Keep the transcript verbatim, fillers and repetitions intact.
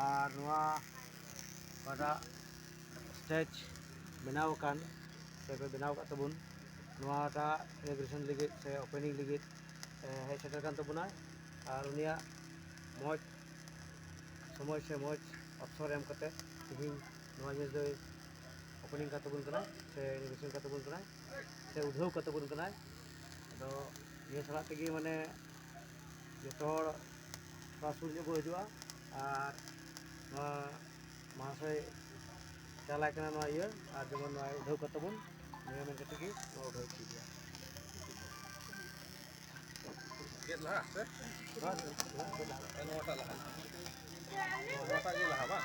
ᱟᱨ ᱱᱚᱣᱟ ᱚᱠᱟᱴᱟᱜ ᱥᱴᱮᱡᱽ ᱵᱮᱱᱟᱣ ᱟᱠᱟᱱ ᱥᱮ ᱯᱮ ᱵᱮᱱᱟᱣ ᱟᱠᱟᱫ ᱛᱟᱵᱚᱱ, ᱱᱚᱣᱟᱴᱟᱜ ᱤᱱᱚᱜᱨᱮᱥᱚᱱ ᱞᱟᱹᱜᱤᱫ ᱥᱮ ᱳᱯᱮᱱᱤᱝ ᱞᱟᱹᱜᱤᱫ ᱮ, ᱦᱮᱡ ᱥᱮᱴᱮᱨ ᱠᱟᱱ ᱛᱟᱵᱚᱱᱟᱭ᱾ ᱟᱨ ᱩᱱᱤᱭᱟᱜ ᱢᱚᱡᱽ ᱥᱚᱢᱚᱭ ᱥᱮ ᱢᱚᱡᱽ ᱚᱯᱥᱚᱨ ᱮᱢ ᱠᱟᱛᱮ ᱛᱮᱦᱮᱧ ᱱᱚᱣᱟ ᱡᱤᱱᱤᱥ ᱫᱚᱭ ᱳᱯᱮᱱᱤᱝ ᱠᱟᱱ ᱛᱟᱵᱚᱱ ᱠᱟᱱᱟᱭ ᱥᱮ ᱤᱱᱚᱜᱨᱮᱥᱚᱱ ᱠᱟᱱ ᱛᱟᱵᱚᱱ ᱠᱟᱱᱟᱭ ᱥᱮ ᱩᱰᱷᱟᱹᱣ ᱠᱟᱱ ᱛᱟᱵᱚᱱ ᱠᱟᱱᱟᱭ᱾ ᱟᱫᱚ ᱱᱤᱭᱟᱹ ᱥᱟᱞᱟᱜ ᱛᱮᱜᱮ ᱢᱟᱱᱮ ᱡᱚᱛᱚ ᱦᱚᱲ ᱛᱷᱚᱲᱟ ᱥᱩᱨ ᱧᱚᱜ ᱵᱚ ᱦᱤᱡᱩᱜᱼᱟ᱾ ᱟᱨ ᱱᱚᱣᱟ ᱢᱟᱦᱟᱥᱚᱭ ᱪᱟᱞᱟᱜ ᱠᱟᱱᱟ ᱱᱚᱣᱟ ᱤᱭᱟᱹ, ᱟᱨ ᱡᱮᱢᱚᱱ ᱱᱚᱣᱟ ᱩᱰᱷᱟᱹᱣ ᱠᱟᱛᱮ ᱵᱚᱱ ᱱᱤᱭᱟᱹ ᱢᱮᱱ ᱠᱟᱛᱮ ᱜᱮ ᱱᱚᱣᱟ ᱩᱰᱷᱟᱹᱣ ᱦᱚᱪᱚᱭ ᱜᱮᱭᱟ᱾ ᱜᱮᱫ ᱞᱟᱦᱟ ᱥᱮ? ᱵᱟᱝ, ᱜᱮᱫ ᱞᱟᱦᱟ᱾ ᱱᱚᱣᱟᱴᱟᱜ ᱞᱟᱦᱟ? ᱱᱚᱣᱟᱴᱟᱜ ᱜᱮ ᱞᱟᱦᱟ ᱵᱟᱝ?